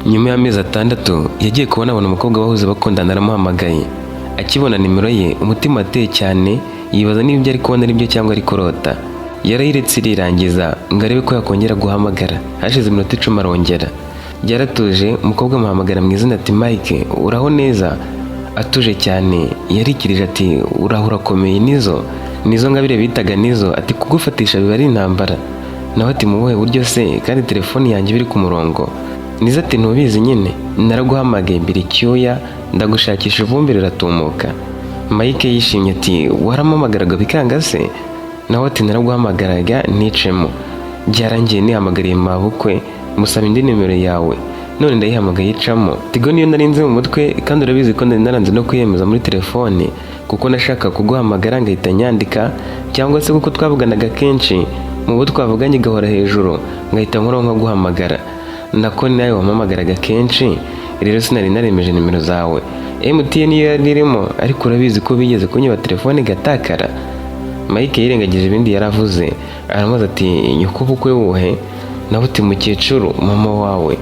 Nyuma y'amezi 6 yagiye kubona abona umukobwa bahoze bakundana aramuhamagaye. Akibona nimero ye, umutima wateye cyane, yibaza niba ibyo ari kubona ari byo cyangwa ari kurota. Yarayiretse irirangiza ngo arebe ko yakongera guhamagara. Hashize iminota 10 arongera. Byaratuje, umukobwa amuhamagara mu izina ati: "Mike, uraho neza?" Atuje cyane yarikirije ati: "Uraho urakomeye Nizo?" Nizo Ngabire bitaga Nizo. Ati: "Kugufatisha biba ari intambara." Nawe ati: "Mu buhe buryo se kandi telefoni yanjye iba iri ku murongo?" Nizo ati: "Ntubizi nyine, naraguhamagaye mbere icyuya, ndagushakisha ivumbi riratumuka." Mike yishimye ati: "Warampamagaraga bikanga se?" Nawe ati: "Naraguhamagaraga nticemo, byarangiye nihamagariye mabukwe musaba indi nimero yawe, none ndayihamagaye icamo. Tigo niyo narinze mu mutwe, kandi urabizi ko nari naranze no kwiyemeza muri telefone kuko nashaka kuguhamagara ngahita nyandika, cyangwa se kuko twavuganaga kenshi, mu bo twavuganye igahora hejuru ngahita nkora nkaguhamagara, nako nawe wampamagaraga kenshi. Rero sinari naremeje nimero zawe. MTN yo yari irimo, ariko urabizi ko bigeze kunyiba telefone igatakara." Mike yirengagije ibindi yaravuze, aramubaza ati: "Nyoko bukwe wuhe?" Nawe uti: "Mukecuru, mama wawe.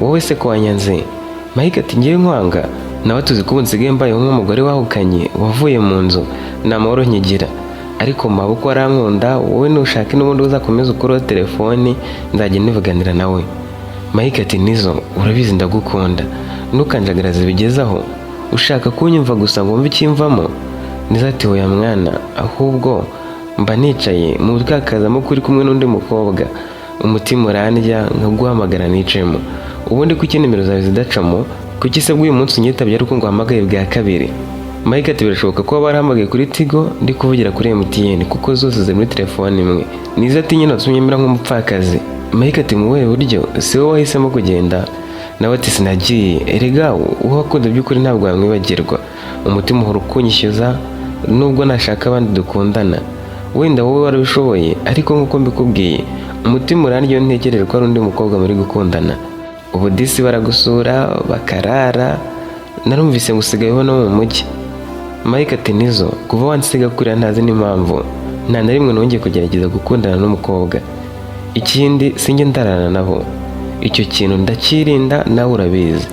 Wowe se ko wanyanze?" Mike ati: "Ngewe nkwanga?" Nawe tuzi ko ubu nsigaye mbayeho nk'umugore wahukanye wavuye mu nzu, nta mahoro nkigira, ariko mabukwe arankunda. Wowe nushake n'ubundi uzakomeze ukureho telefoni, nzajya nivuganira nawe. Mike ati: "Nizo, urabizi ndagukunda, ntukanjagaraze bigezaho. Ushaka kunyumva gusa ngo wumve ikimvamo?" Nizo ati: "Oya mwana, ahubwo mba nicaye mu mutwe hakazamo ko uri kumwe n'undi mukobwa, umutima urandya nkaguhamagara nicemo. Ubundi kuki nimero zawe zidacamo? Kuki se bw'uyu munsi unyitabye ari uko nguhamagaye bwa kabiri?" Mike ati: "Birashoboka ko waba warahamagaye kuri Tigo ndi kuvugira kuri MTN, kuko zose ziri muri telefone imwe." Nizo ati: "Nyine watumye mera nk'umupfakazi." Mike ati: "Mu buhe buryo? Si wowe wahisemo kugenda?" Nawe ati: "Sinagiye. Erega uwo wakunda by'ukuri ntabwo wamwibagirwa. Umutima uhora ukunyishyuza nubwo nashaka abandi dukundana. Wenda wowe warabishoboye, ariko nk'uko mbikubwiye, umutima urandya iyo ntekereje ko hari undi mukobwa muri gukundana. Ubu disi baragusura bakarara, narumvise ngo usigaye ubona mu mujyi." Mike ati: "Nizo, kuva wansiga kuriya ntazi n'impamvu, nta na rimwe nongeye kugerageza gukundana n'umukobwa. Ikindi, sinjye ndarana nabo, icyo kintu ndacyirinda, nawe urabizi."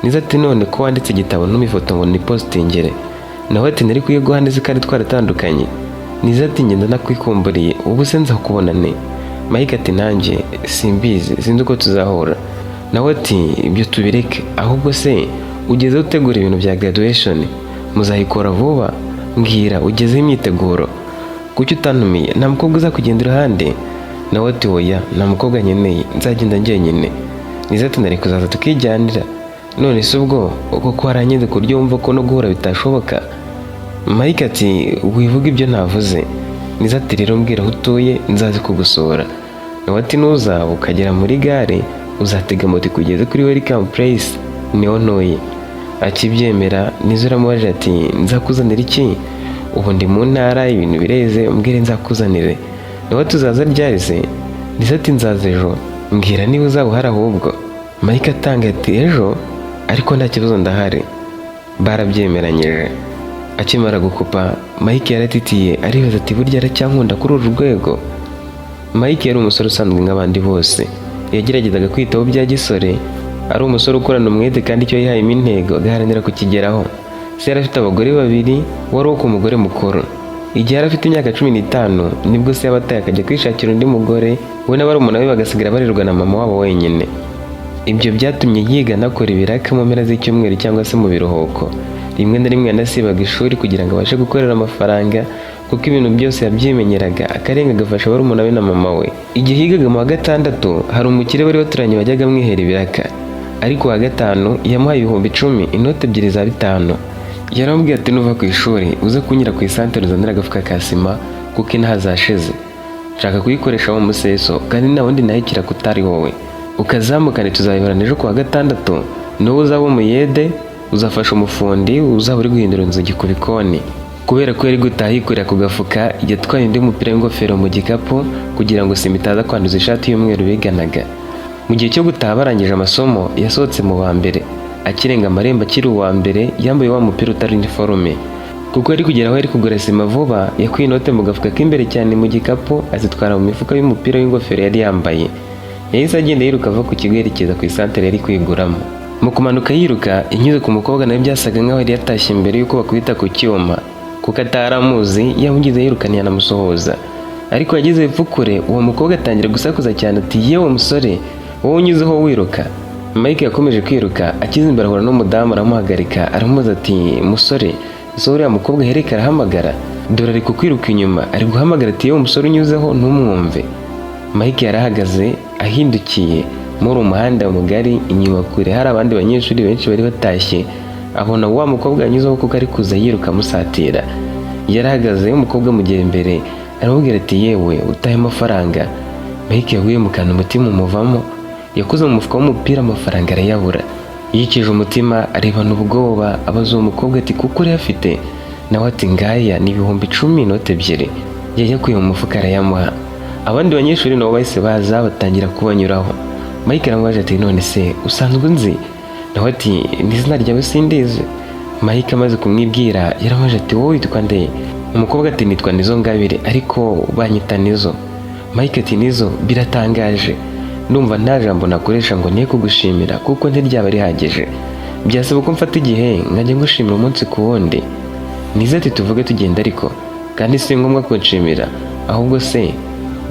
Nizo ati: "None ko wanditse igitabo ntumifoto ngo nipositingire?" Nawe ati: "Nari kuyiguha neza kandi twaratandukanye." Nizo ati: "Ngenda nakwikumburiye, ubu se nzakubona ne?" Mike ati: "Nanjye simbizi, sinzi uko tuzahura." Nawe ati: "Ibyo tubireke, ahubwo se ugeze utegura ibintu bya graduation? Muzayikora vuba? Mbwira, ugezeho imyiteguro? Kuki utantumiye? Nta mukobwa uzakugenda iruhande?" Nawe ati: "Oya, nta mukobwa nkeneye, nzagenda njyenyine." Nizo ati: "Nari kuzaza tukijyanira. None se ubwo koko waranyenze ku buryo wumva ko no guhura bitashoboka?" Mike ati: "Wivuga ibyo ntavuze." Nizo ati: "Rero mbwira aho utuye nzaze kugusura." Nawe ati: "Nuza ukagera muri gare, uzatega moto ikugeze kuri Welcome Place, niho ntuye." Akibyemera, Nizo aramubajije ati: "Nzakuzanira iki? Ubu ndi mu ntara, ibintu bireze, umbwire nzakuzanire." Nawe tuzaza ryari se? Nizo ati: "Nzaza ejo, mbwira niba uzaba uhari ahubwo." Mike atanga ati: "Ejo ariko nta kibazo, ndahari." Barabyemeranyije. Akimara gukupa, Mike yaratitiye, aribaza ati: "Burya aracyankunda kuri uru rwego?" Mike yari umusore usanzwe nk'abandi bose. Yageragezaga kwitaho bya gisore, ari umusore ukorana umwete kandi icyo yihayemo intego agaharanira kukigeraho. Se yari afite abagore babiri, wari uwo ku mugore mukuru. Igihe yari afite imyaka 15 nibwo se yabataye akajya kwishakira undi mugore, we na barumuna be bagasigara barerwa na mama wabo wenyine. Ibyo byatumye yiga anakora ibiraka mu mpera z'icyumweru cyangwa se mu biruhuko. Rimwe na rimwe yanasibaga ishuri kugira ngo abashe gukorera amafaranga, kuko ibintu byose yabyimenyeraga, akarenga agafasha barumuna be na mama we. Igihe yigaga mu wa gatandatu, hari umukire bari baturanye wajyaga amwihera ibiraka, ariko uwa gatanu yamuhaye 10,000, inoti ebyiri za 5. Yaramubwiye ati: "Nuva ku ishuri uze kunyura ku isantere uzanire agafuka ka sima, kuko inaha zashize, nshaka kuyikoresha mu museso, kandi nta wundi nahikira kutari wowe. Ukazamukane, tuzabiborana ejo ku wa gatandatu. Niwowe uzaba umuyede, uzafasha umufundi uzaba uri guhindura inzugi ku bikoni." Kubera ko yari gutaha yikorera ku gafuka, yatwaye undi mupira w'ingofero mu gikapu kugira ngo sima itaza kwanduza ishati y'umweru biganaga. Mu gihe cyo gutaha barangije amasomo, yasohotse mu wa mbere. Akirenga amarembo akiri uwa mbere, yambaye wa mupira utari iniforume. Kuko yari kugera aho yari kugura sima vuba, yakuye inote mu gafuka k'imbere cyane mu gikapu, azitwara mu mifuka y'umupira w'ingofero yari yambaye. Yahise agenda yiruka ava ku kigo yerekeza ku isantere yari kwiguramo. Mu kumanuka yiruka, yanyuze ku mukobwa nawe byasaga nkaho yari yatashye mbere y'uko bakubita ku cyuma, kuko atari amuzi. Yamugize yirukanye anamusuhuza, ariko yageze hepfo kure, uwo mukobwa atangira gusakuza cyane ati: "Yewe musore, wowe unyuzeho wiruka." Mike yakomeje kwiruka, akize imbere ahura n'umudamu, aramuhagarika, aramubaza ati: "Musore, ese uriya mukobwa ahereka arahamagara? Dore ari kukwiruka inyuma, ari guhamagara ati: 'Yewe musore unyuzeho,' ntumwumve." Mike yarahagaze ahindukiye muri umuhanda mugari, inyuma kure hari abandi banyeshuri benshi bari batashye, abona wa mukobwa yanyuzeho kuko ari kuza yiruka amusatira. Yarahagaze, umukobwa amugera imbere, aramubwira ati: "Yewe, utahe amafaranga." Mike yaguye mu kantu, umutima umuvamo. Yakoze mu mufuka w'umupira, amafaranga arayabura. Yikije umutima, arebana ubwoba, abaza uwo mukobwa ati: "Kuko urayafite?" Nawe ati: "Ngaya, ni 10,000, inote ebyiri." Yayakuye mu mufuka arayamuha. Abandi banyeshuri nabo bahise baza batangira kubanyuraho. Mike aramubaje ati: "None se usanzwe unzi?" Nawe ati: "N'izina ryawe sindizi." Mike amaze kumwibwira, yaramubaje ati: "Wowe witwa nde?" Umukobwa ati: "Nitwa Nizo Ngabire, ariko banyita Nizo." Mike ati: "Nizo, biratangaje, ndumva nta jambo nakoresha ngo niye kugushimira, kuko ntiryaba rihagije. Byasaba ko mfata igihe nkajya ngushimira umunsi ku wundi." Nizo ati: "Tuvuge tugenda, ariko kandi si ngombwa kunshimira. Ahubwo se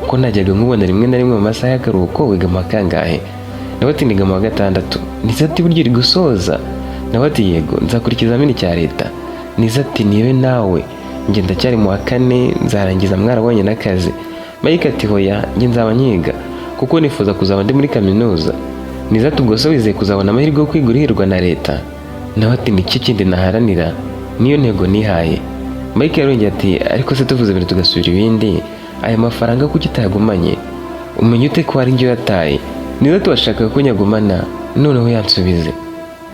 uko najyaga nkubona rimwe na rimwe mu masaha y'akaruhuko, wiga mu wa kangahe?" Nawe ati: "Niga mu wa gatandatu." Nizo ati: "Burya uri gusoza?" Nawe ati: "Yego, nzakora ikizamini cya leta." Nizo ati: "Niwe nawe, njye ndacyari mu wa kane, nzarangiza mwarabonye n'akazi." Mike ati: "Hoya, njye nzaba nkiga kuko nifuza kuzaba ndi muri kaminuza." Nizo ati: "Ubwo se wizeye kuzabona amahirwe yo kwiga urihirwa na leta?" Nawe ati: "Nicyo kindi naharanira, niyo ntego nihaye." Mike yarongeye ati: "Ariko se tuvuze ibintu tugasubira ibindi, aya mafaranga kuki utayagumanye? Umenya ute ko ari njye uyataye?" Nizo ati: "Washakaga ko nyagumana, noneho yansubize."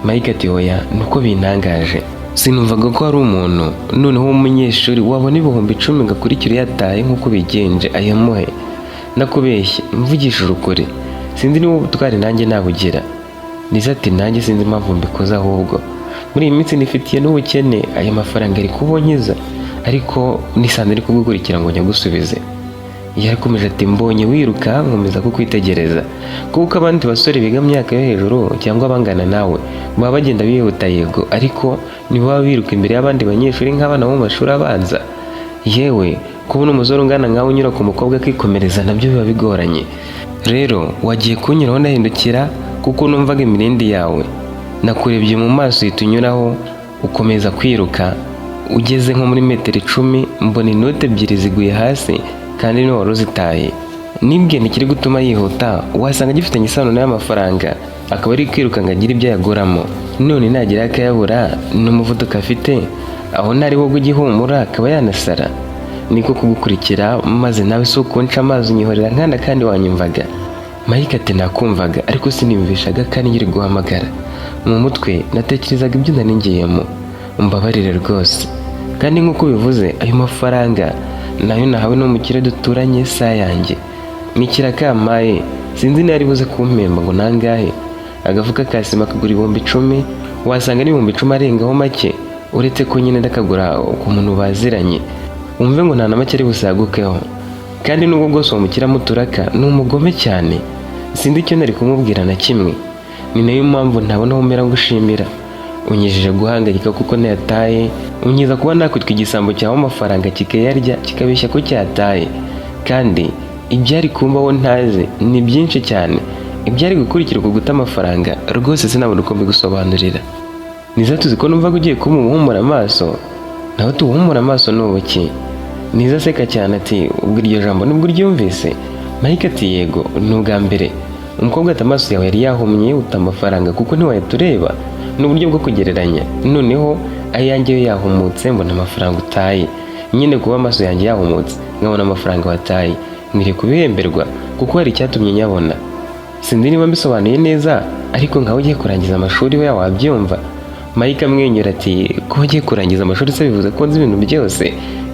Mike ati: "Hoya, nuko bintangaje, sinumvaga ko hari umuntu noneho w'umunyeshuri wabona 10,000 ngo akurikire uyataye nk'uko bigenje ayamuhe. Ndakubeshye, mvugishije ukuri, sinzi niba ubutwari nanjye nabugira." Nizo ati: "Nanjye sinzi impamvu mbikoze, ahubwo muri iyi minsi nifitiye n'ubukene, aya mafaranga ari kubonkiza, ariko nisanze ari kugukurikira ngo nyagusubize." Yarakomeje ati: "Mbonye wiruka nkomeza kukwitegereza, kuko abandi basore biga mu myaka yo hejuru cyangwa abangana nawe baba bagenda bihuta, yego, ariko ntibaba biruka imbere y'abandi banyeshuri nk'abana bo mu mashuri abanza. Yewe, kubona umusore ungana nkawe unyura ku mukobwa akikomereza nabyo biba bigoranye. Rero wagiye kunyuraho ndahindukira kuko numvaga imirindi yawe. Nakurebye mu maso uhita unyuraho ukomeza kwiruka. Ugeze nko muri metero 10 mbona inote ebyiri ziguye hasi, kandi niwe wari uzitaye. Nibwe ntikiri gutuma yihuta, wasanga gifitanye isano n'aya mafaranga, akaba ari kwiruka ngo agire ibyo ayaguramo. None nagira akayabura n'umuvuduko afite, aho ntari wowe ugihumura akaba yanasara. Niko kugukurikira, maze nawe si ukunca amazi unyihorera nkana kandi wanyumvaga." Mike ati: "Nakumvaga, ariko siniyumvishaga kandi nkiri guhamagara. Mu mutwe natekerezaga ibyo nari ngiyemo. Umbabarire rwose. Kandi nk'uko ubivuze, ayo mafaranga nayo nahawe n'umukire duturanye, sa yanjye ni ikirakampaye. Sinzi niba ari buze kumpemba ngo nangahe. Agafuka ka sima kagura 10,000, wasanga n'10,000 arengaho make, uretse ko nyine ndakagura ku muntu baziranye, wumve ngo nta na make ari busagukeho. Kandi nubwo bwose uwo mukire amuturaka, ni umugome cyane. Sinzi icyo nari kumubwira na kimwe. Ni nayo mpamvu ntabona aho umera ngushimira. Unyijije guhangayika kuko ntayataye, unyiza kuba nakwitwa igisambo cyawe amafaranga kikayarya kikabeshya ko cyataye. Kandi ibyari kumbaho ntazi ni byinshi cyane, ibyari gukurikira uku guta amafaranga, rwose sinabona uko mbigusobanurira." Niza: "Tuzi ko numvaga ugiye kuba umuhumura amaso." Nawe tuwuhumura amaso ni ubuki? Niza aseka cyane ati: "Ubwo iryo jambo nibwo uryumvise?" Mike ati: "Yego, ni ubwa mbere." Umukobwa ati: "Amaso yawe yari yahumye uta amafaranga kuko ntiwahita ureba, ni uburyo bwo kugereranya. Noneho ayanjye yo yahumutse mbona amafaranga utaye. Nyine kuba amaso yanjye yahumutse nkabona amafaranga wataye, nkwiriye kubihemberwa kuko hari icyatumye nyabona. Sinzi niba mbisobanuye neza, ariko nkawe ugiye kurangiza amashuri we wabyumva." Mike amwenyura ati: "Kuba ugiye kurangiza amashuri se bivuze ko nzi ibintu byose?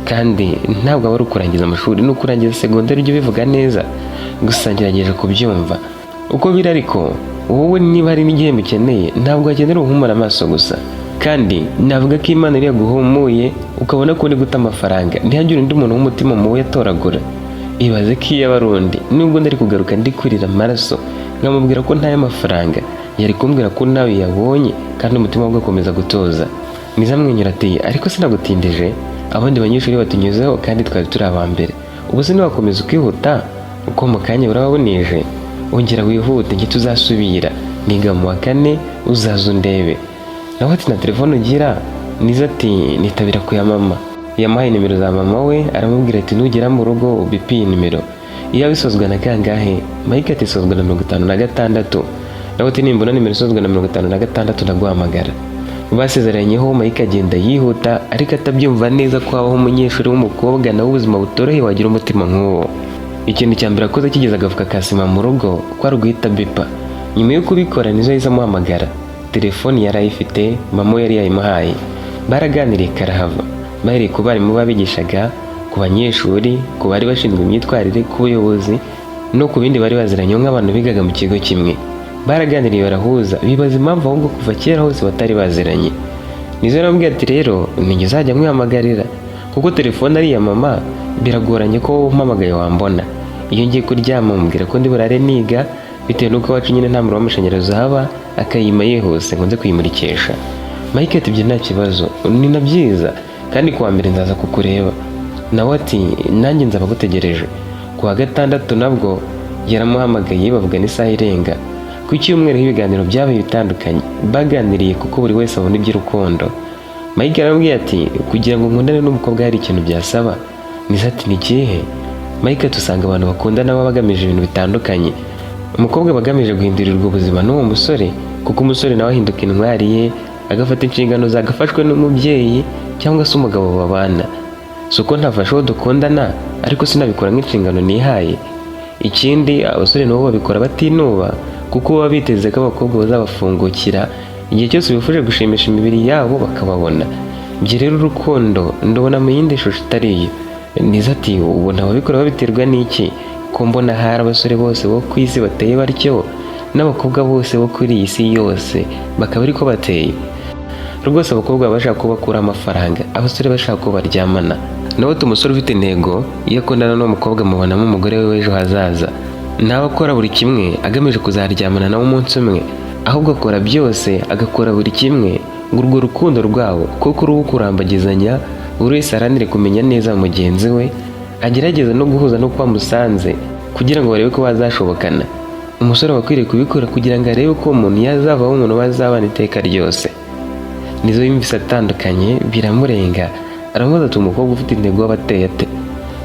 Kandi ntabwo aba ari ukurangiza amashuri, ni ukurangiza segonderi, ujye ubivuga neza. Gusa ngerageje kubyumva uko biri, ariko wowe niba hari n'igihembo ukeneye, ntabwo wakenera ubuhumura amaso gusa. Kandi navuga ko Imana iriya guhumuye ukabona ko uri guta amafaranga, ntihagire undi muntu w'umutima mubi atoragura." Ibaze ko iyo abarundi nubwo ndari kugaruka ndi kurira amaraso nkamubwira ko ntayo mafaranga, yari kumbwira ko nawe yabonye, kandi umutima we ugakomeza gutuza. Niza amwenyura ati: "Ariko sinagutindije, abandi banyeshuri batunyuzeho kandi twari turi aba mbere. Ubu se ntiwakomeza ukihuta uko mu kanya buraba bunije? Ongera wihute, njye tuzasubira niga mu wa kane, uzaza undebe." Nawe ati: "Na telefone ugira?" Niza ati: "Nitabira ku ya mama." Yamuhaye nimero za mama we, aramubwira ati: "Nugera mu rugo ubipe iyi nimero." "Iyo isozwa na kangahe?" Mike ati: "Isozwa na 56." Nawe ati: "Nimbona nimero isozwa na 56 ndaguhamagara." Basezeranyeho, Mike agenda yihuta ariko atabyumva neza ko habaho umunyeshuri w'umukobwa nawe ubuzima butoroheye wagira umutima nk'uwo. Ikintu cya mbere akoze kigeze agafuka ka sima mu rugo kwari uguhita bipa. Nyuma yo kubikora, nizo yahise amuhamagara. Telefoni yari ayifite, mama we yari yayimuhaye. Baraganiriye karahava. Bahereye ku barimu babigishaga, ku banyeshuri, ku bari bashinzwe imyitwarire, ku buyobozi no ku bindi bari baziranye nk'abantu bigaga mu kigo kimwe. Baraganiriye barahuza, bibaza impamvu ahubwo kuva kera hose batari baziranye. Nizo yaramubwiye ati: "Rero ninjye uzajya mwihamagarira kuko telefone ari iya mama, biragoranye ko wowe umpamagaye wambona. Iyo ngiye kuryama mubwira ko ndi burare niga, bitewe n'uko iwacu nyine nta muriro w'amashanyarazi uhaba, akayima yihuse ngo nze kuyimurikisha." Mike ati: "Ibyo nta kibazo, ni na byiza, kandi kuwa mbere nzaza kukureba." Nawe ati: "Nanjye nzaba gutegereje." Ku wa gatandatu nabwo yaramuhamagaye, bavugana isaha irenga. Ku cyumweru ibiganiro byabaye bitandukanye. Baganiriye kuko buri wese abona iby'urukundo. Mike aramubwiye ati: "Kugira ngo nkundane n'umukobwa hari ikintu byasaba." Niza ati: "Ni ikihe?" Mike ati: "Usanga abantu bakundana baba bagamije ibintu bitandukanye. Umukobwa aba agamije guhindurirwa ubuzima n'uwo musore, kuko umusore nawe ahinduka intwari ye, agafata inshingano zagafashwe n'umubyeyi cyangwa se umugabo babana. Si uko ntafashe uwo dukundana, ariko sinabikora nk'inshingano nihaye. Ikindi, abasore nabo babikora batinuba, kuko baba biteze ko abakobwa bazabafungukira igihe cyose bifuje gushimisha imibiri yabo bakababona. Ibyo rero urukundo ndubona mu yindi shusho itari iyo." Niza ati: "Ubona ababikora babiterwa n'iki, ko mbona hari abasore bose bo ku isi bateye batyo, n'abakobwa bose bo kuri iyi si yose bakaba ariko bateye? Rwose abakobwa baba bashaka ko bakura amafaranga, abasore bashaka ko baryamana." Nawe ati: "Umusore ufite intego, iyo akundana n'uwo mukobwa amubonamo umugore we w'ejo hazaza. Ntaba akora buri kimwe agamije kuzaryamana nawe umunsi umwe, ahubwo akora byose, agakora buri kimwe ngo urwo rukundo rwabo kuko uruhu kurambagizanya, buri wese aharanire kumenya neza mugenzi we, agerageze no guhuza n'uko amusanze kugira ngo barebe ko bazashobokana. Umusore aba akwiriye kubikora kugira ngo arebe ko uwo muntu yazavaho umuntu bazabana iteka ryose." Nizo yumvise atandukanye biramurenga, aramubaza ati: "Umukobwa ufite intego aba ateye ate?"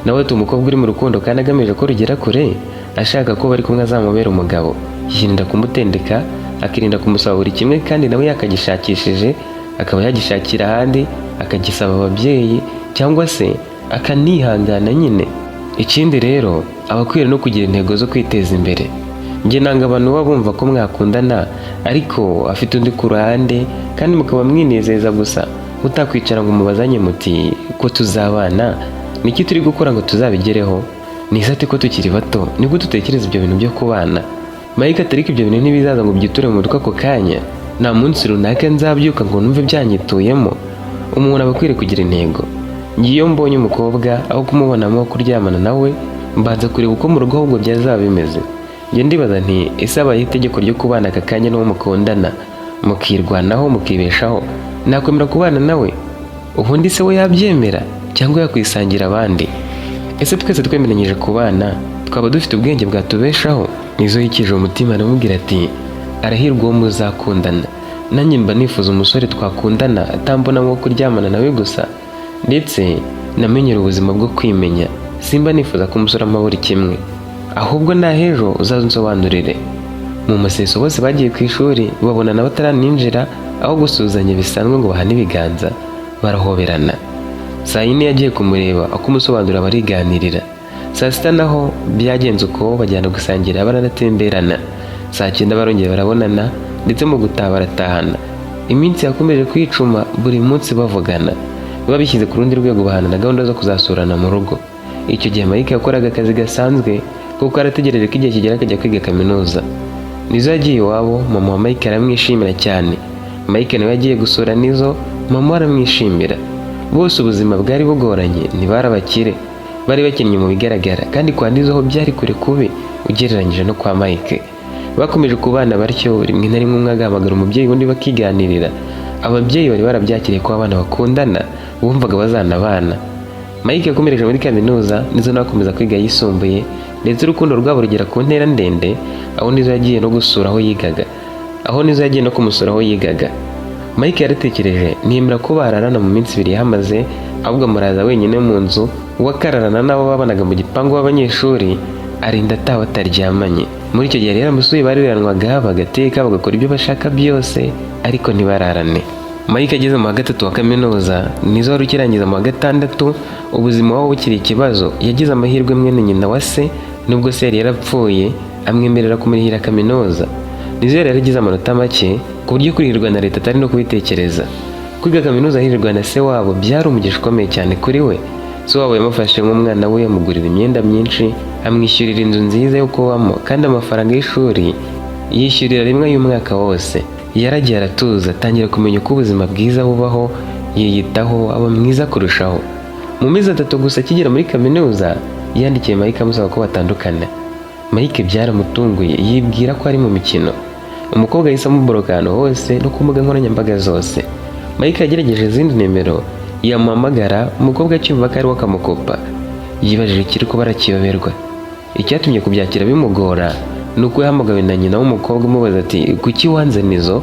Nawe ati: "Umukobwa uri mu rukundo kandi agamije ko rugera kure, ashaka ko bari kumwe azamubera umugabo, yirinda kumutendeka, akirinda kumusaba buri kimwe kandi nawe yakagishakishije, akaba yagishakira ahandi, akagisaba ababyeyi cyangwa se akanihangana nyine. Ikindi rero, aba akwiye no kugira intego zo kwiteza imbere. Njye nanga abantu baba bumva ko mwakundana ariko afite undi ku ruhande, kandi mukaba mwinezeza gusa, mutakwicara ngo mubazanye muti: 'Ko tuzabana, niki turi gukora ngo tuzabigereho?'" Niza ati: "Ko tukiri bato, nibwo dutekereza ibyo bintu byo kubana?" Mike ati: "Ariko ibyo bintu ntibizaza ngo byiture mu mutwe ako kanya. Nta munsi runaka nzabyuka ngo numve byanyituyemo. Umuntu aba akwiriye kugira intego. Ngiyo mbonye umukobwa, aho kumubonamo kuryamana nawe, mbanza kureba uko mu rugo ahubwo byazaba bimeze. Njye ndibaza nti: ese habayeho itegeko ryo kubana aka kanya n'uwo mukundana, mukirwanaho, mukibeshaho, nakwemera kubana nawe? Ubundi se we yabyemera cyangwa yakwisangira abandi? Ese twese twemeranyije kubana, twaba dufite ubwenge bwatubeshaho?" Nizo yikije umutima, aramubwira ati: "Arahirwa uwo muzakundana. Nanjye mba nifuza umusore twakundana atambonamo kuryamana nawe gusa, ndetse namenyera ubuzima bwo kwimenya. Simba nifuza ko umusore ampa buri kimwe. Ahubwo nahejo uzaze unsobanurire." Mu museso bose bagiye ku ishuri, babonana bataraninjira. Aho gusuhuzanya bisanzwe ngo bahane ibiganza, barahoberana. Saa 4 yagiye kumureba akumusobanurira, bariganirira. Saa 6 naho byagenze uko, bajyana gusangira, baranatemberana. Saa 9 barongera barabonana, ndetse mu gutaha baratahana. Iminsi yakomeje kwicuma, buri munsi bavugana, babishyize ku rundi rwego, bahana na gahunda zo kuzasurana mu rugo. Icyo gihe Mike yakoraga akazi gasanzwe kuko yarategereje ko igihe kigera akajya kwiga kaminuza. Nizo yagiye iwabo, mama wa Mike aramwishimira cyane. Mike nawe yagiye gusura Nizo, mama we aramwishimira. Bose ubuzima bwari bugoranye, ntibari abakire. Bari bakennye mu bigaragara, kandi kwa Nizo ho byari kure kubi ugereranyije no kwa Mike. Bakomeje kubana batyo, rimwe na rimwe umwe agahamagara umubyeyi, undi bakiganirira. Ababyeyi bari barabyakiriye ko abana bakundana, bumvaga bazanabana. Mike yakomereje muri kaminuza, Nizo nawe akomeza kwiga yisumbuye, ndetse urukundo rwabo rugera ku ntera ndende, aho Nizo yagiye no gusura aho yigaga, aho Nizo yagiye no kumusura aho yigaga. Mike yaratekereje ntiyemera ko bararana mu minsi 2 yahamaze, ahubwo amuraza wenyine mu nzu, we akararana n'abo babanaga mu gipangu b'abanyeshuri, arinda ataha bataryamanye. Muri icyo gihe rero amusuye bariranwaga, bagateka, bagakora ibyo bashaka byose, ariko ntibararane. Mike ageze mu wa gatatu wa kaminuza, Nizo wari ukirangiza mu wa gatandatu, ubuzima waba bukiri ikibazo. Yagize amahirwe, mwene nyina wa se, nubwo se yari yarapfuye, amwemerera kumurihira kaminuza. Nizo yari yaragize amanota make ku buryo kurihirwa na leta atari no kubitekereza. Kwiga kaminuza ahirirwa na se wabo byari umugisha ukomeye cyane kuri we. Se wabo yamufashe nk'umwana we, amugurira imyenda myinshi, amwishyurira inzu nziza yo kubamo, kandi amafaranga y'ishuri yishyurira rimwe y'umwaka wose. Yaragiye aratuza, atangira kumenya uko ubuzima bwiza bubaho, yiyitaho, aba mwiza kurushaho. Mu mezi 3 gusa akigera muri kaminuza, yandikiye Mike amusaba ko batandukana. Mike byaramutunguye, yibwira ko ari mu mikino. Umukobwa yahise amuboroka ahantu hose no ku mbuga nkoranyambaga zose. Mike yagerageje izindi nimero yamuhamagara, umukobwa acyumva ko ari we akamukopa. Yibajije ikiri kuba arakiyoberwa. Icyatumye kubyakira bimugora ni uko yahamagawe na nyina w'umukobwa, umubaza ati: "Kuki wanze Nizo?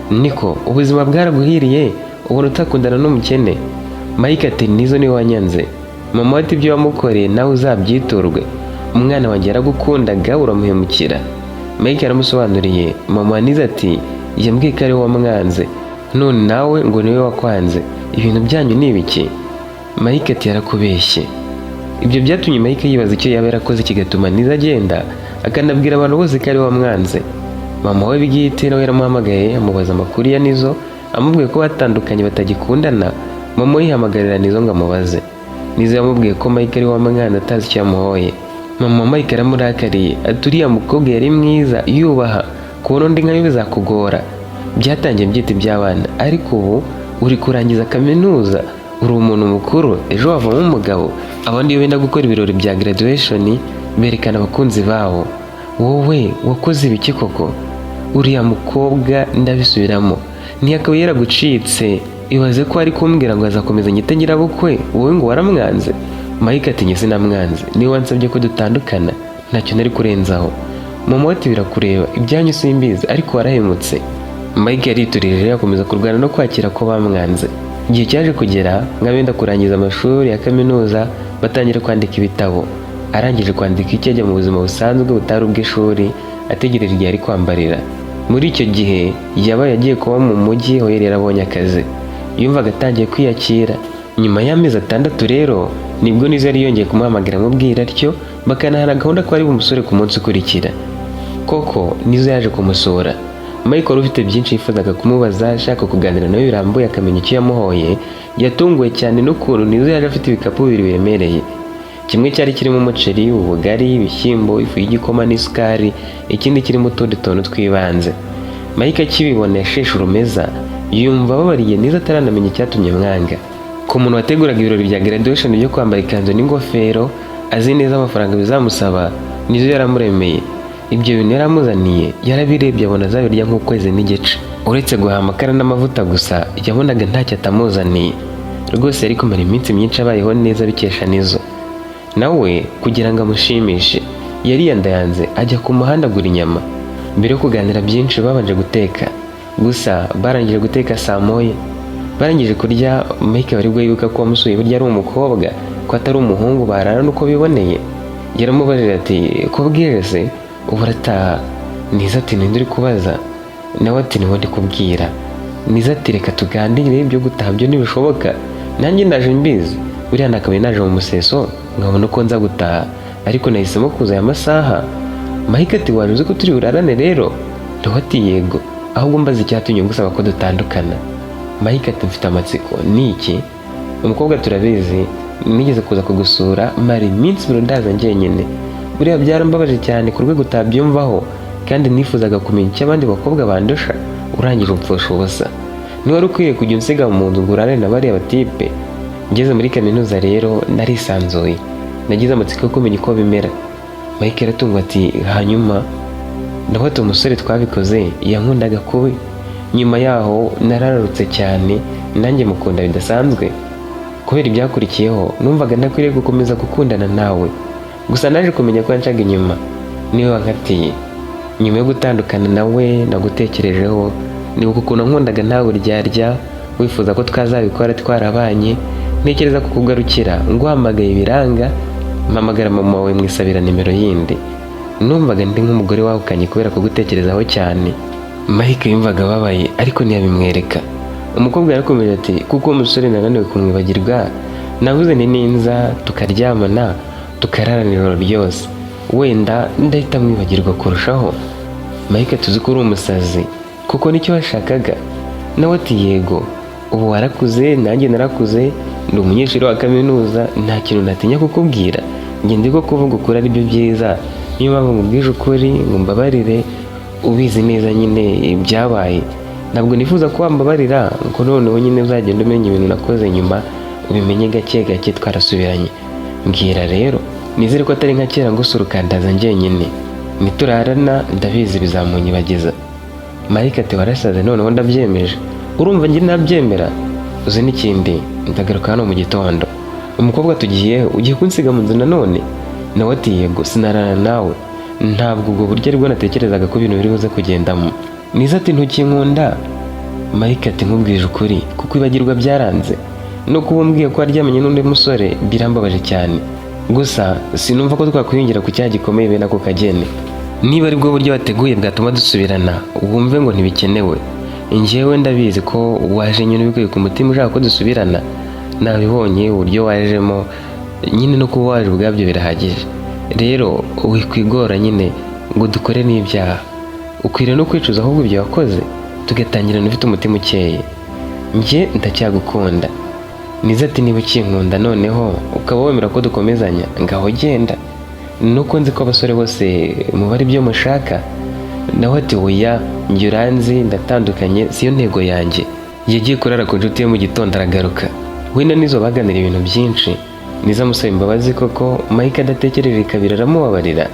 Niko ubuzima bwaraguhiriye ubona utakundana n'umukene?" Mike ati: "Nizo niwe wanyanze." Mama we ati: "Ibyo wamukoreye nawe uzabyiturwe, umwana wanjye yaragukundaga uramuhemukira." Mike yaramusobanuriye. Mama wa Nizo ati: "Yambwiye ko ari we wamwanze, none nawe ngo niwe wakwanze, ibintu byanyu ni ibiki?" Mike ati: "Yarakubeshye." Ibyo byatumye Mike yibaza icyo yaba yarakoze kigatuma Nizo agenda, akanabwira abantu bose ko ari we wamwanze. Mama we bwite nawe yaramuhamagaye, amubaza amakuru ya Nizo, amubwiye ko batandukanye batagikundana. Mama we yihamagarira Nizo ngo amubaze. Nizo yamubwiye ko Mike ari we wamwanze, atazi icyo yamuhoye. Mama wa Mike aramurakariye, ati: "Uriya mukobwa yari mwiza, yubaha, kubona undi nkayo bizakugora. Byatangiye byita iby'abana, ariko ubu uri kurangiza kaminuza, uri umuntu mukuru, ejo wavamo umugabo. Abandi iyo benda gukora ibirori bya graduation berekana abakunzi babo, wowe wakoze ibiki koko? Uriya mukobwa, ndabisubiramo, ntiyakaba yaragucitse. Ibaze ko ari kumbwira ngo azakomeza nyite nyirabukwe, wowe ngo waramwanze." Mike ati: "Njye sinamwanze, niwe wansabye ko dutandukana, ntacyo nari kurenzaho." Mama we ati: "Birakureba, ibyanyu simbizi, ariko warahemutse." Mike yariturije, akomeza kurwana no kwakira ko bamwanze. Igihe cyaje kugera nk'abenda kurangiza amashuri ya kaminuza, batangira kwandika ibitabo. Arangije kwandika icyo, ajya mu buzima busanzwe butari ubw'ishuri, ategereje igihe ari kwambarira. Muri icyo gihe yabaye agiye kuba mu mujyi aho yari yarabonye akazi, yumvaga atangiye kwiyakira. Nyuma y'amezi 6 rero nibwo Nizo yari yongeye kumuhamagara, amubwira atyo, bakanahana gahunda ko ari bumusure ku munsi ukurikira. Koko Nizo yaje kumusura. Mike wari ufite byinshi yifuzaga kumubaza, ashaka kuganira nawe birambuye, akamenya icyo yamuhoye, yatunguwe cyane n'ukuntu Nizo yaje afite ibikapu bibiri biremereye. Kimwe cyari kirimo umuceri, ubugari, ibishyimbo, ifu y'igikoma n'isukari, ikindi kirimo utundi tuntu tw'ibanze. Mike akibibona yasheshe urumeza, yumva ababariye Nizo ataranamenya icyatumye mwanga. Ku muntu wateguraga ibirori bya graduation byo kwambara ikanzu n'ingofero, azi neza amafaranga bizamusaba, Nizo yaramuremeye. Ibyo bintu yaramuzaniye, yarabirebye abona azabirya nk'ukwezi n'igice. Uretse guhaha amakara n'amavuta gusa, yabonaga ntacyo atamuzaniye. Rwose yari kumara iminsi myinshi abayeho neza bikesha Nizo. Nawe kugira ngo amushimishe, yariyandayanze ajya ku muhanda agura inyama. Mbere yo kuganira byinshi babanje guteka. Gusa barangije guteka saa 1. Barangije kurya, Mike wari bwo yibuka ko wamusuye burya ari umukobwa, ko atari umuhungu bararana uko biboneye. Yaramubajije ati: "Ko bwije se, ubu urataha?" Nizo ati: "Ninde uri kubaza?" Nawe ati: "Niwo ndi kubwira." Nizo ati: "Reka tuganire, ibyo gutaha byo ntibishoboka, nanjye ndaje mbizi. Buriya nakabaye naje mu museso nkabona uko nza gutaha, ariko nahisemo kuza aya masaha." Mike ati: "Waje uzi ko turi burarane rero?" Nawe ati: "Yego, ahubwo mbaza icyatumye ngusaba ko dutandukana." Mike ati: "Mfite amatsiko, ni iki?" Umukobwa: "Turabizi, nigeze kuza kugusura, mara iminsi 2 ndaza njyenyine. Buriya byarambabaje cyane ku rwego utabyumvaho, kandi nifuzaga kumenya icyo abandi bakobwa bandusha, urangije upfusha ubusa. Niwari ukwiye kujya unsiga mu nzu ngo urare na bariya batipe. Ngeze muri kaminuza rero narisanzuye, Nagize amatsiko yo kumenya uko bimera. Mike yaratunguwe ati: "Hanyuma?" Nawe ati: "Umusore twabikoze yankundaga kubi. Nyuma yaho narararutse cyane, nanjye mukunda bidasanzwe. Kubera ibyakurikiyeho numvaga ntakwiriye gukomeza gukundana nawe. Gusa naje kumenya ko yancaga inyuma, niwe wankatiye. Nyuma yo gutandukana nawe nagutekerejeho, nibuka ukuntu nkundaga ntawe uryarya, wifuza ko twazabikora twarabanye. Ntekereza kukugarukira, nguhamagaye ibiranga, mpamagara mama wawe mwisabira nimero yindi. Numvaga ndi nk'umugore wahukanye kubera kugutekerezaho cyane." Mike yumvaga ababaye ariko ntiyabimwereka. Umukobwa yarakomeje ati: "Kuko uwo musore nananiwe kumwibagirwa, navuze nti ninza tukaryamana, tukararana ijoro ryose, wenda ndahita mwibagirwa kurushaho." Mike: "Tuzi ko uri umusazi, kuko nicyo washakaga." Nawe ati: "Yego, ubu warakuze, nanjye narakuze, ndi umunyeshuri wa kaminuza, nta kintu natinya kukubwira. Njye ndi ko kuvuga ukuri ari byo byiza, niyo mpamvu nkubwije ukuri ngo mbabarire. Ubizi neza nyine ibyabaye. Ntabwo nifuza ko wambabarira ngo noneho nyine uzagenda umenya ibintu nakoze nyuma, ubimenye gake gake twarasubiranye. Mbwira rero, nizere ko atari nka kera ngo usura ukandaza njyenyine. Niturarana ndabizi bizamunyibagiza." Mike ati: "Warasaze noneho ndabyemeje. Urumva njye nabyemera? Uzi n'ikindi, ndagaruka hano mu gitondo." Umukobwa: "Tugiye? Ugiye kunsiga mu nzu nanone?" Nawe ati: "Yego, sinarana nawe. Ntabwo ubwo buryo aribwo natekerezaga ko ibintu biri buze kugendamo." Niza ati: "Ntukinkunda?" Mike ati: "Nkubwije ukuri, kukwibagirwa byaranze. No kuba umbwiye ko waryamanye n'undi musore birambabaje cyane. Gusa sinumva ko twakwiyongera ku cyaha gikomeye bene ako kageni. Niba aribwo buryo wateguye bwatuma dusubirana, wumve ngo ntibikenewe. Njyewe ndabizi ko waje nyine ubikuye ku mutima ushaka ko dusubirana. Nabibonye uburyo wajemo nyine, no kuba waje ubwabyo birahagije. Rero wikwigora nyine ngo dukore n'ibyaha. Ukwiriye no kwicuza ahubwo ibyo wakoze, tugatangirana ufite umutima ukeye. Njye ndacyagukunda." Niza ati: "Niba ukinkunda noneho ukaba wemera ko dukomezanya, ngaho genda. Nuko nzi ko abasore bose mubara ibyo mushaka." Nawe ati: "Oya, njye uranzi ndatandukanye, siyo ntego yanjye." Yagiye kurara ku nshuti ye, mu gitondo aragaruka. We na Nizo baganira ibintu byinshi. Nizo amusaba imbabazi koko. Mike adatekereje kabiri aramubabarira.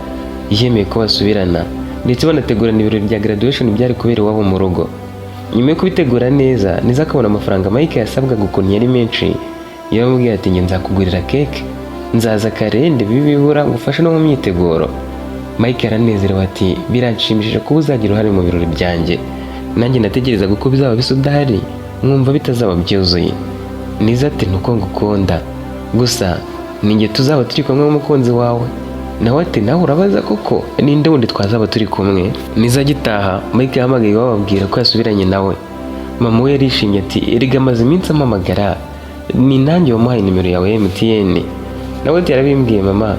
Yemeye ko basubirana, ndetse banategurana ibirori bya graduation byari kubera iwabo mu rugo. Nyuma yo kubitegura neza, Nizo akabona amafaranga Mike yasabwaga ukuntu yari menshi, yaramubwiye ati: "Njye nzakugurira keke, nzaza kare ndebibibura ngufashe no mu myiteguro." Mike yaranezerewe ati: "Biranshimishije kuba uzagira uruhare mu birori byanjye. Nanjye natekerezaga uko bizaba bisa udahari, nkumva bitazaba byuzuye." Niza ati: "Nuko ngukunda. Gusa ninjye tuzaba turi kumwe n'umukunzi wawe?" Nawe ati: "Nawe urabaza koko, ninde wundi twazaba turi kumwe?" Niza agitaha, Mike yahamagaye iwabo ababwira ko yasubiranye nawe. Mama we yarishimye ati: "Erega amaze iminsi ampamagara, ni nanjye wamuhaye nimero yawe ya MTN." Nawe ati: "Yarabimbwiye mama."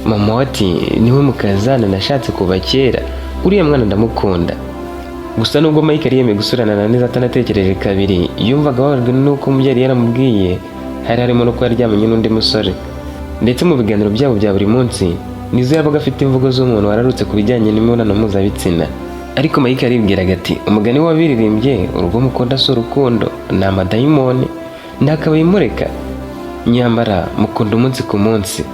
Mama we ati: "Niwe mukazana nashatse kuva kera, uriya mwana ndamukunda." Gusa nubwo Mike yari yemeye gusubirana na Niza atanatekereje kabiri, yumvaga ababajwe n'uko mu byo yari yaramubwiye hari harimo no kuba yaryamanye n'undi musore. Ndetse mu biganiro byabo bya buri munsi, Nizo yabaga afite imvugo z'umuntu wararutse ku bijyanye n'imibonano mpuzabitsina. Ariko Mike yaribwiraga ati: "Umugani wabiririmbye, urugo mukunda si urukundo, ni amadayimoni, ntakabaye imureka, nyamara mukunda umunsi ku munsi."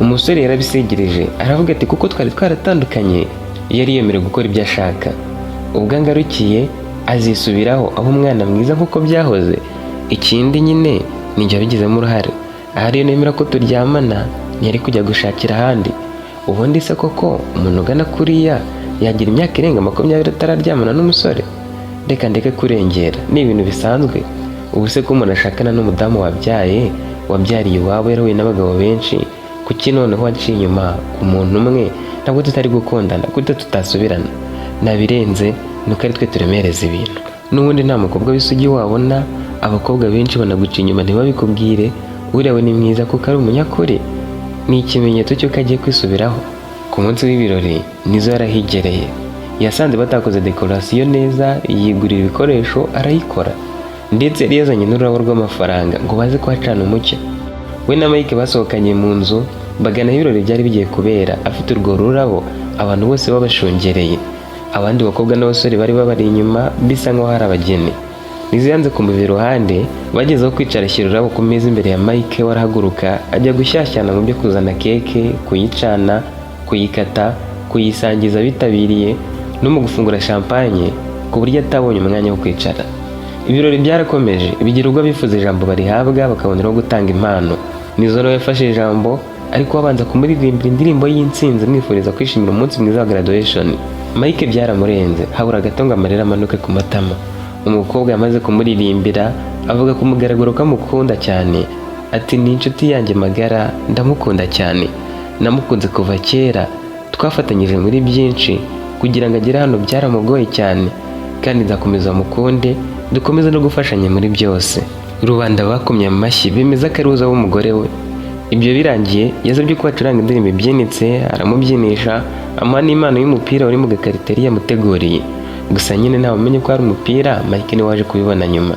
Umusore yarabisigirije aravuga ati: "Kuko twari twaratandukanye, yari yemerewe gukora ibyo ashaka. Ubwo angarukiye azisubiraho aho umwana mwiza nk'uko byahoze. Ikindi nyine ni njye wabigizemo uruhare. Ahari iyo nemera ko turyamana, ntiyari kujya gushakira ahandi. Ubundi se koko umuntu ugana kuriya yagira imyaka irenga 20 atararyamana n'umusore? Reka ndeke kurengera, ni ibintu bisanzwe. Ubu se ko umuntu ashakana n'umudamu wabyaye, wabyariye iwabo, yarahuye n'abagabo benshi, kuki noneho waciye inyuma ku muntu umwe ntabwo tutari gukundana, gute tutasubirana? Nabirenze, nuko ari twe turemereza ibintu. N'ubundi nta mukobwa w'isugi wabona, abakobwa benshi banaguca inyuma ntibabikubwire. Uriya we ni mwiza kuko ari umunyakuri, ni ikimenyetso cy'uko agiye kwisubiraho." Ku munsi w'ibirori Nizo yarahigereye. Yasanze batakoze dekorasiyo neza, yigurira ibikoresho arayikora, ndetse yari yazanye n'ururabo rw'amafaranga ngo baze kuhacana umucyo. We na Mike basohokanye mu nzu bagana aho ibirori byari bigiye kubera, afite urwo rurabo, abantu bose babashungereye. Abandi bakobwa n'abasore bari babari inyuma, bisa nk'aho hari abageni. Nizo yanze kumuva iruhande. Bageze aho kwicara, ashyira ururabo ku meza imbere ya Mike, we arahaguruka ajya gushyashyana mu byo kuzana keke, kuyicana, kuyikata, kuyisangiza abitabiriye no mu gufungura champagne, ku buryo atabonye umwanya wo kwicara. Ibirori byarakomeje, bigira ubwo abifuza ijambo barihabwa, bakaboneraho gutanga impano. Nizo nawe yafashe ijambo, ariko babanza kumuririmbira indirimbo y'intsinzi, amwifuriza kwishimira umunsi mwiza wa graduation. Mike byaramurenze, habura gato ngo amarira amanuke ku matama. Umukobwa yamaze kumuririmbira, avuga ku mugaragaro ko amukunda cyane, ati: "Ni inshuti yanjye magara, ndamukunda cyane, namukunze kuva kera, twafatanyije muri byinshi, kugira ngo agere hano byaramugoye cyane, kandi nzakomeza mukunde, dukomeze no gufashanya muri byose." Rubanda bakomye amashyi, bemeza ko ari uza w'umugore we. Ibyo birangiye, yasabye ko bacuranga indirimbo ibyinitse, aramubyinisha, amuha n'impano y'umupira wari mu gakarito yari yamuteguriye. Gusa nyine ntawe umenye ko ari umupira, Mike niwe waje kubibona nyuma.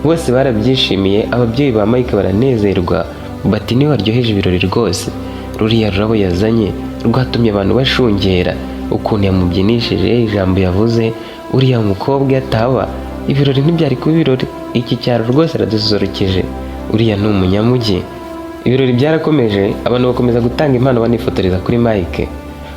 Bose barabyishimiye, ababyeyi ba Mike baranezerwa, bati: "Niwe waryoheje ibirori rwose. Ruriya rurabo yazanye rwatumye abantu bashungera, ukuntu yamubyinishije, ijambo yavuze, uriya mukobwa ataba ibirori ntibyari kuba ibirori. Iki cyaro rwose aradususurukije, uriya ni umunyamujyi." Ibirori byarakomeje, abantu bakomeza gutanga impano, banifotoreza kuri Mike.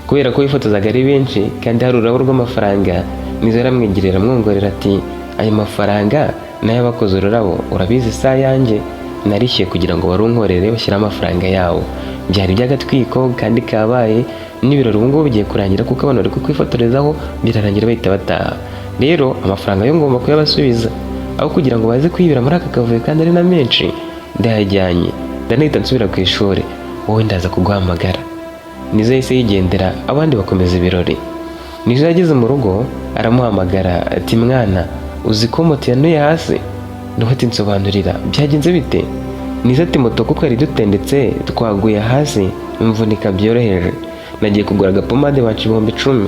Kubera ko bifotozaga ari benshi kandi hari ururabo rw'amafaranga, Nizo yaramwegerera, amwongorera ati: "Ayo mafaranga nayo abakoze ururabo, urabizi si ayanjye, narishyuye kugira ngo barunkorere, bashyire amafaranga yawo. Byari by'agatwiko kandi kabaye, n'ibirori ubu ngubu bigiye kurangira kuko abantu bari kukwifotorezaho, birarangira bahita bataha. Rero amafaranga yo ngomba kuyabasubiza aho kugira ngo baze kwibira muri aka kavuyo, kandi ari na menshi. Ndayajyanye, ndanahita nsubira ku ishuri, wowe ndaza kuguhamagara." Nizo yahise yigendera, abandi bakomeza ibirori. Nizo yageze mu rugo aramuhamagara, ati: "Mwana, uzi ko moto yanuye hasi?" Nawe ati: "Nsobanurira, byagenze bite?" Nizo ati: "Moto kuko yari dutendetse, twaguye hasi, mvunika byoroheje. Nagiye kugura agapomade banca 10,000.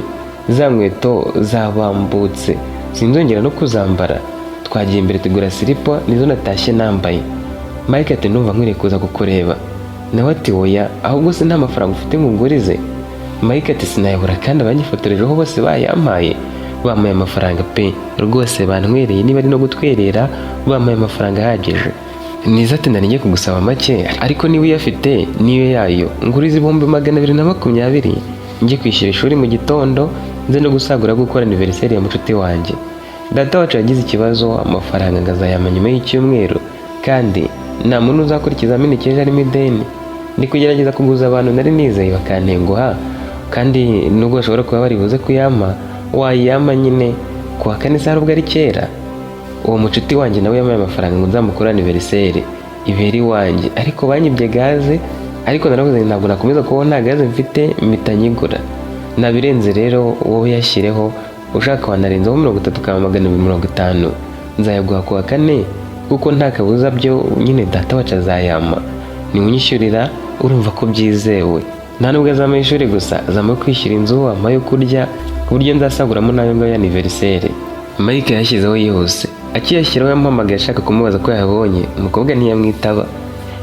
Za nkweto zabambutse, sinzongera no kuzambara. Twagiye imbere tugura silipo, nizo natashye nambaye." Mike ati: "Ndumva nkwiriye kuza kukureba." Nawe ati: "Oya, ahubwo se nta mafaranga ufite ngo ungurize?" Mike ati: "Sinayabura, kandi abanyifotorejeho bose bayampaye, bampaye amafaranga pe, rwose bantwereye, niba ari no gutwerera, bampaye amafaranga ahagije." Niza ati: "Nari ngiye kugusaba make, ariko niba uyafite niyo yayo, nguriza 220,000 njye kwishyura ishuri mu gitondo, nze no gusagura gukora anniversaire ya mucuti wanjye. Data wacu yagize ikibazo, amafaranga ngazayama nyuma y'icyumweru, kandi nta muntu uzakora ikizamini cy'ejo arimo ideni. Ndi kugerageza kuguza abantu nari nizeye bakantenguha, kandi nubwo bashobora kuba bari buze kuyampa, wayampa nyine kuwa kane se, hari ubwo ari kera? Uwo mucuti wanjye nawe yampaye amafaranga ngo nzamukore anniversaire ibere iwanjye, ariko banyibye gaze. Ariko naravuze nti ntabwo nakomeza kubaho nta gaze mfite, mpita nyigura. Nabirenze rero, wowe yashyireho, ushaka wanarenzaho 30 ukaba 250, nzayaguha kuwa kane, kuko nta kabuza byo nyine data wacu azayampa niwunyishyurira, urumva ko byizewe. Nta nubwo azampa ishuri gusa, azampa kwishyura inzu, ampa yo kurya, ku buryo nzasaguramo n'ayo ngayo y'anniversaire." Mike yashyizeho yihuse. Akiyashyiraho yamuhamagaye ashaka kumubaza ko yabonye. Umukobwa ntiyamwitaba.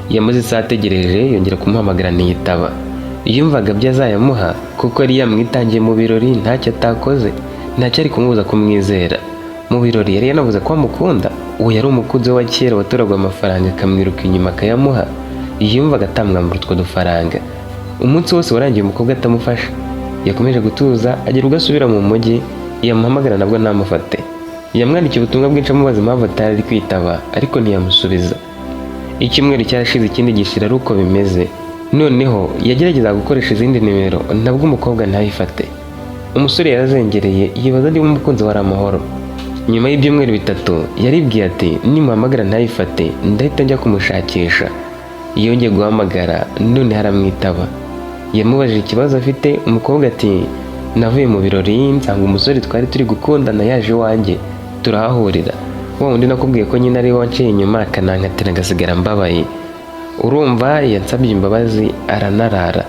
Yamaze isaha ategereje, yongera kumuhamagara ntiyitaba. Yumvaga byo azayamuha kuko yari yamwitangiye mu birori, ntacyo atakoze, ntacyo ari kumubuza kumwizera. Mu birori yari yanavuze ko amukunda. Uwo yari umukunzi we wa kera watoragwa amafaranga akamwiruka inyuma akayamuha. Yumvaga atamwambura utwo dufaranga. Umunsi wose warangiye umukobwa atamufasha. Yakomeje gutuza, agera ubwo asubira mu mujyi, yamuhamagara nabwo ntamufate. Yamwandikiye ubutumwa bwinshi amubaza impamvu atari ari kwitaba, ariko ntiyamusubiza. Icyumweru cyarashize, ikindi gishira ari uko bimeze. Noneho yageragezaga gukoresha izindi nimero, nabwo umukobwa ntayifate. Umusore yarazengereye, yibaza niba umukunzi wari amahoro. Nyuma y'ibyumweru 3 yaribwiye ati: "Nimuhamagara ntayifate, ndahita njya kumushakisha." Yongeye guhamagara, none aramwitaba. Yamubajije ikibazo afite. Umukobwa ati: "Navuye mu birori nsanga umusore twari turi gukundana yaje iwanjye, turahahurira, wa wundi nakubwiye ko nyine ari we wanciye inyuma akanankatira ngasigara mbabaye. Urumva yansabye imbabazi aranarara.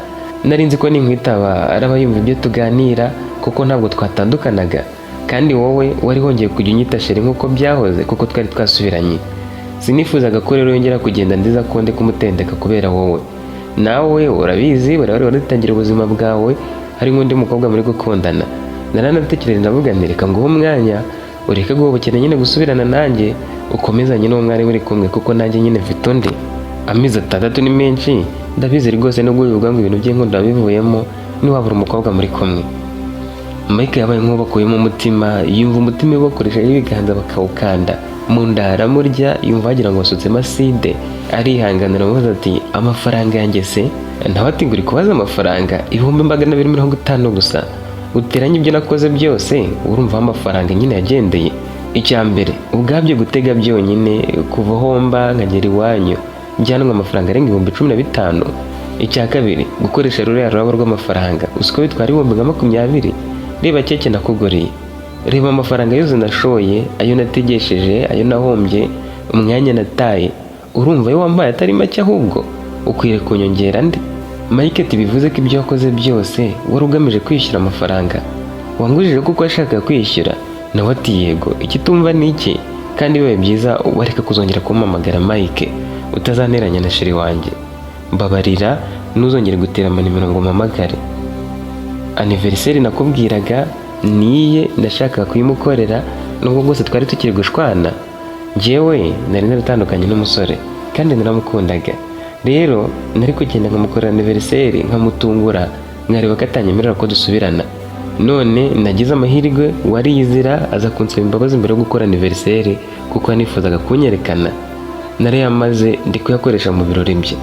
Nari nzi ko ninkwitaba araba yumva ibyo tuganira, kuko ntabwo twatandukanaga, kandi wowe wari wongeye kujya unyita chéri nk'uko byahoze, kuko twari twasubiranye. Sinifuzaga ko rero yongera kugenda ndiza ko ndi kumutendeka kubera wowe. Nawe urabizi, wari wari waritangira ubuzima bwawe, hari nk'undi mukobwa muri gukundana. Naranatekereje ndavuga nti reka nguhe umwanya." Ureke guhubukira nyine gusubirana nanjye, ukomezanye n'uwo mwari muri kumwe, kuko nanjye nyine mfite undi. Amezi 6 ni menshi, ndabizi rwose, nubwo bivuga ngo ibintu by'inkundo wabivuyemo, ntiwabura umukobwa muri kumwe. Mike yabaye nk'ubakuyemo umutima, yumva umutima we bakoresheje ibiganza bakawukanda mu nda, haramurya, yumva wagira ngo basutsemo acide. Arihanganira, amubaza ati: "Amafaranga yanjye se?" Nawe ati: "Ngo uri kubaza amafaranga? 250,000 gusa uteranye ibyo nakoze byose, urumva aho amafaranga nyine yagendeye. Icya mbere ubwabyo gutega byonyine kuva homba nkagera iwanyu njyanwa amafaranga arenga 15,000. Icya kabiri, gukoresha ruriya rurabo rw'amafaranga, uzi ko bitwara nka 20,000? Reba keke nakuguriye, reba amafaranga yose nashoye, ayo nategesheje, ayo nahombye, umwanya nataye. Urumva ayo wampaye atari make? Ahubwo ukwiye kunyongera andi." Mike ati: "Bivuze ko ibyo wakoze byose wari ugamije kwishyura amafaranga wangujije kuko washakaga kwishyura?" Nawe ati: "Yego, ikitumva ni iki? Kandi bibaye byiza wareka kuzongera kumpamagara Mike, utazanteranya na chéri wanjye. Mbabarira, ntuzongere gutera amanimero ngo mpamagare. Anniversaire nakubwiraga niye ndashaka kuyimukorera, nubwo bwose twari tukiri gushwana. Njyewe nari naratandukanye n'umusore kandi naramukundaga, rero nari kugenda nkamukorera anniversaire, nkamutungura, nkareba ko atanyemerera ko dusubirana. None nagize amahirwe wariyizira aza kunsaba imbabazi mbere yo gukora anniversaire, kuko yanifuzaga kunyerekana. Narayamaze ndi kuyakoresha mu birori bye.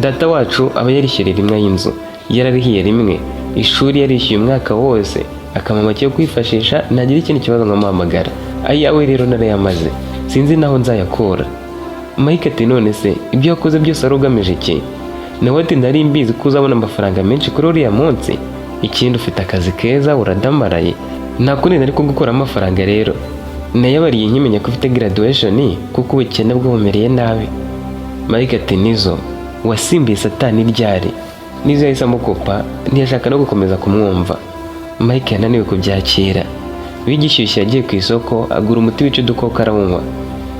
Data wacu aba yarishyuriye rimwe y'inzu, yararihiye rimwe ishuri, yarishyuye umwaka wose, akampa make yo kwifashisha, nagira ikindi kibazo nkamuhamagara. Ayawe rero narayamaze, sinzi naho nzayakura." Mike ati: "None se ibyo wakoze byose wari ugamije iki?" Nawe ati: "Nari mbizi ko uzabona amafaranga menshi kuri uriya munsi. Ikindi, ufite akazi keza, uradamaraye, nta kundi nari kugukuramo amafaranga. Rero nayabariye nkimenya ko ufite graduation, kuko ubukene bwumereye nabi." Mike ati: "Nizo, wasimbuye satani ryari?" Nizo yahise amukupa, ntiyashaka no gukomeza kumwumva. Mike yananiwe kubyakira. Bigishyushye yagiye ku isoko agura umuti wica udukoko arawunywa.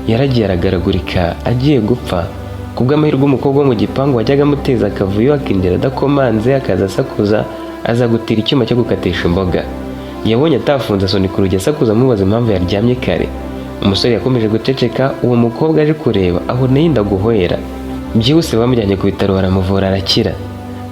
Yaragiye aragaragurika, agiye gupfa. Kubw'amahirwe, umukobwa wo mu gipangu wajyaga amuteza akavuyo, akinjira adakomanze, akaza asakuza, aza gutira icyuma cyo gukatisha imboga. Yabonye atafunze, asunika urugi asakuza, amubaza impamvu yaryamye kare. Umusore yakomeje guceceka. Uwo mukobwa aje kureba abona yenda guhwera. Byihuse bamujyanye ku bitaro, baramuvura arakira.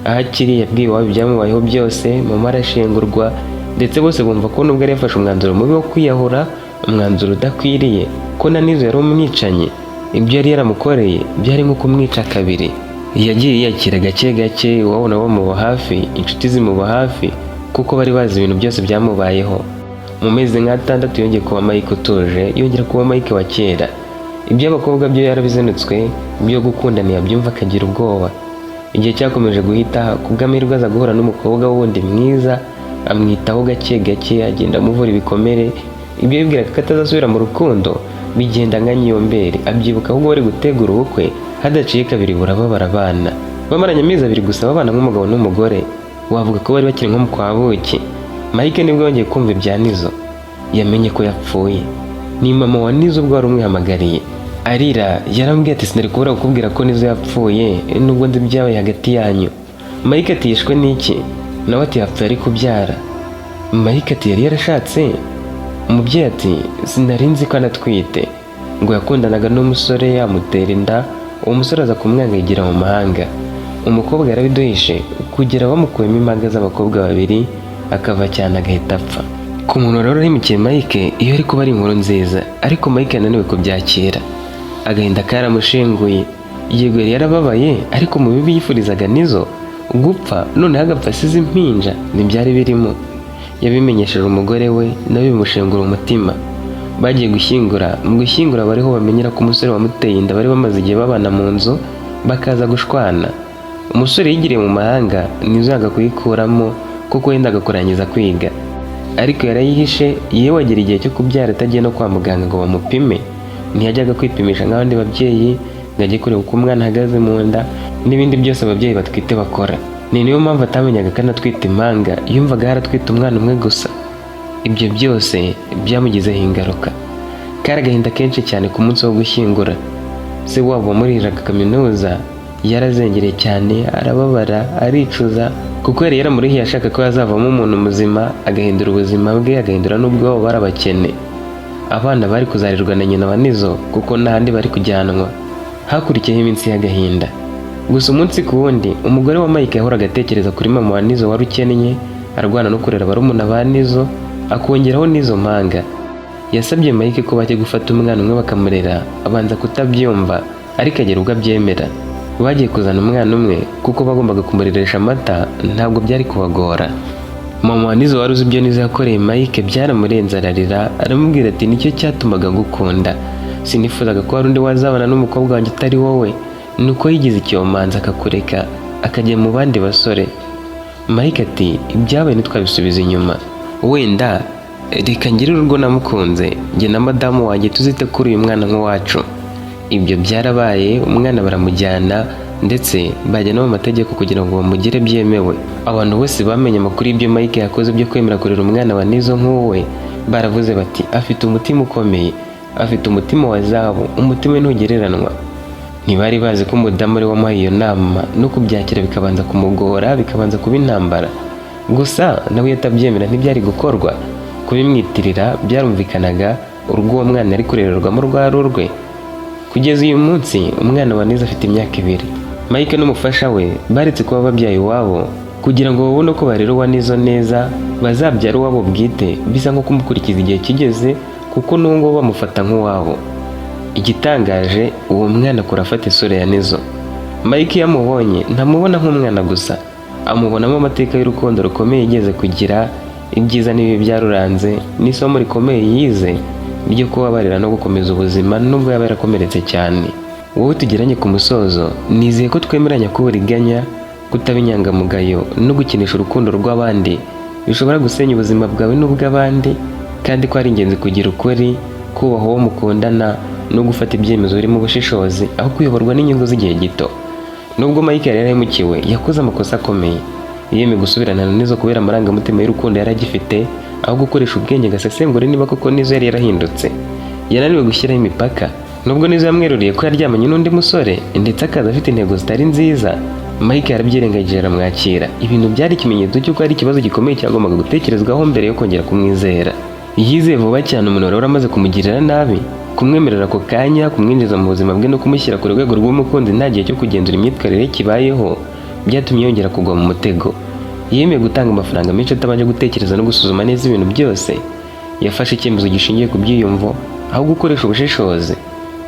Aho akiri yabwiye iwabo ibyamubayeho byose, mama arashengurwa, ndetse bose bumva ko nubwo yari yafashe umwanzuro mubi wo kwiyahura, umwanzuro udakwiriye, ko na Nizo yari umwicanyi, ibyo yari yaramukoreye byari nko kumwica kabiri. Yagiye yiyakira gake gake, iwabo nabo bamuba hafi, inshuti zimuba hafi, kuko bari bazi ibintu byose byamubayeho. Mu mezi nk'atandatu yongeye kuba Mike utuje, yongera kuba Mike wa kera. Iby'abakobwa byo yarabizinutswe, ibyo gukundana yabyumva akagira ubwoba. Igihe cyakomeje guhita, kubw'amahirwe aza guhura n'umukobwa wundi mwiza, amwitaho gake gake, agenda amuvura ibikomere. Ibyo yibwiraga ko atazasubira mu rukundo bigenda nka nyomberi, abyibuka ahubwo bari gutegura ubukwe. Hadaciye kabiri buraba barabana. Bamaranye amezi 2 gusa babana nk'umugabo n'umugore, wavuga ko bari bakiri nko mu kwa buki. Mike nibwo yongeye kumva ibya Nizo, yamenye ko yapfuye. Ni mama wa Nizo ubwo wari umwihamagariye arira. Yarambwiye ati: "Sinari kubura kukubwira ko Nizo yapfuye, nubwo nzi ibyabaye hagati yanyu." Mike ati: "Yishwe n'iki?" Nawe ati: "Yapfuye ari kubyara." Mike ati: "Yari yarashatse?" Umubyeyi ati: "Sinari nzi ko anatwite." Ngo yakundanaga n'umusore amutera inda, uwo musore aza kumwanga yigira mu mahanga. Umukobwa yarabiduhishe kugera bamukuyemo impanga z'abakobwa babiri, akava cyane agahita apfa. Ku muntu rero urahemukiye Mike, iyo ari kuba ari inkuru nziza, ariko Mike yananiwe kubyakira, agahinda karamushenguye. Yego yari yarababaye, ariko mu bibi yifurizaga Nizo gupfa noneho agapfa asize impinja ntibyari birimo. Yabimenyesheje umugore we, nawe bimushengura umutima. Bagiye gushyingura, mu gushyingura bariho bamenyera ko umusore wamuteye inda bari bamaze igihe babana mu nzu, bakaza gushwana. Umusore yigiriye mu mahanga, Nizo yanga kuyikuramo kuko yendaga kurangiza kwiga, ariko yarayihishe. Yewe agera igihe cyo kubyara atagiye no kwa muganga ngo bamupime. Ntiyajyaga kwipimisha nk'abandi babyeyi ngo ajye kureba uko umwana ahagaze mu nda n'ibindi byose ababyeyi batwite bakora. Ni niyo mpamvu atamenyaga ko anatwite impanga, yumvaga yaratwite umwana umwe gusa. Ibyo byose byamugizeho ingaruka, kari agahinda kenshi cyane. Ku munsi wo gushyingura, se wabo wamurihiraga kaminuza yarazengereye cyane, arababara, aricuza, kuko yari yaramurihiye ashaka ko yazavamo umuntu muzima, agahindura ubuzima bwe, agahindura n'ubwabo bari abakene. Abana bari kuzarirwa na nyina wa Nizo kuko n'ahandi bari kujyanwa. Hakurikiyeho iminsi y'agahinda. Gusa umunsi ku wundi, umugore wa Mike yahoraga atekereza kuri mama wa Nizo wari ukennye, arwana no kurera barumuna ba Nizo, akongeraho n'izo mpanga. Yasabye Mike ko bajya gufata umwana umwe bakamurera, abanza kutabyumva, ariko agera ubwo abyemera. Bagiye kuzana umwana umwe kuko bagombaga kumureresha amata, ntabwo byari kubagora. Mama wa Nizo wari uzi ibyo Nizo yakoreye Mike byaramurenze, ararira, aramubwira ati: "Nicyo cyatumaga ngukunda, sinifuzaga ko hari undi wazabana n'umukobwa wanjye utari wowe, nuko yigize icyomanzi akakureka akajya mu bandi basore." Mike ati: "Ibyabaye ntitwabisubiza inyuma, wenda reka ngire urugo namukunze, njye na madamu wanjye tuzite kuri uyu mwana nk'uwacu." Ibyo byarabaye, umwana baramujyana, ndetse bajya no mu mategeko kugira ngo bamugire byemewe. Abantu bose bamenye amakuru y'ibyo Mike yakoze byo kwemera kurera umwana wa Nizo nk'uwe, baravuze bati: "Afite umutima ukomeye, afite umutima wa zahabu, umutima we ntugereranwa." Ntibari bazi ko umudamu ari we wamuhaye iyo nama, no kubyakira bikabanza kumugora, bikabanza kuba intambara. Gusa nawe iyo atabyemera ntibyari gukorwa. Kubimwitirira byarumvikanaga, urugo uwo mwana yari kurererwamo rwari urwe. Kugeza uyu munsi umwana wa Nizo afite imyaka 2. Mike n'umufasha we baretse kuba babyaye iwabo kugira ngo babone uko barera uwa Nizo neza, bazabyara uwabo bwite, bisa nko kumukurikiza igihe kigeze, kuko n'ubu ngubu bamufata nk'uwabo. Igitangaje, uwo mwana akura afata isura ya Nizo. Mike iyo amubonye ntamubona nk'umwana gusa, amubonamo amateka y'urukundo rukomeye yigeze kugira, ibyiza n'ibibi byaruranze, n'isomo rikomeye yize ryo kubabarira no gukomeza ubuzima nubwo yaba yarakomeretse cyane. Wowe tugeranye ku musozo, nizeye ko twemeranya ko uburiganya, kutaba inyangamugayo no gukinisha urukundo rw'abandi bishobora gusenya ubuzima bwawe n'ubw'abandi, kandi ko ari ingenzi kugira ukuri, kubaha uwo mukundana no gufata ibyemezo birimo ubushishozi aho kuyoborwa n'inyungu z'igihe gito. Nubwo Mike yari yarahemukiwe, yakoze amakosa akomeye. Yemeye gusubirana na Nizo kubera amarangamutima y'urukundo yari agifite, aho gukoresha ubwenge agasesengura niba koko Nizo yari yarahindutse. Yananiwe gushyiraho imipaka. Nubwo Nizo yamweruriye ko yaryamanye n'undi musore ndetse akaza afite intego zitari nziza, Mike yarabyirengagije aramwakira. Ibintu byari ikimenyetso cy'uko hari ikibazo gikomeye cyagombaga gutekerezwaho mbere yo kongera kumwizera. Yizeye vuba cyane umuntu wari waramaze kumugirira nabi. Kumwemerera ako kanya, kumwinjiza mu buzima bwe no kumushyira ku rwego rw'umukunzi nta gihe cyo kugenzura imyitwarire ye kibayeho, byatumye yongera kugwa mu mutego. Yemeye gutanga amafaranga menshi atabanje gutekereza no gusuzuma neza ibintu byose. Yafashe icyemezo gishingiye ku byiyumvo aho gukoresha ubushishozi,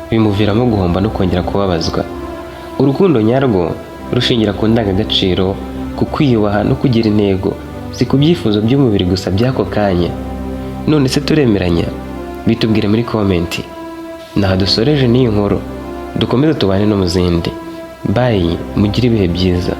bimuviramo guhomba no kongera kubabazwa. Urukundo nyarwo rushingira ku ndangagaciro, ku kwiyubaha no kugira intego, si ku byifuzo by'umubiri gusa by'ako kanya. None se turemeranya? Bitubwire muri comment. Naha dusoreje n'iyi nkuru, dukomeze tubane no mu zindi. Bye, mugire ibihe byiza.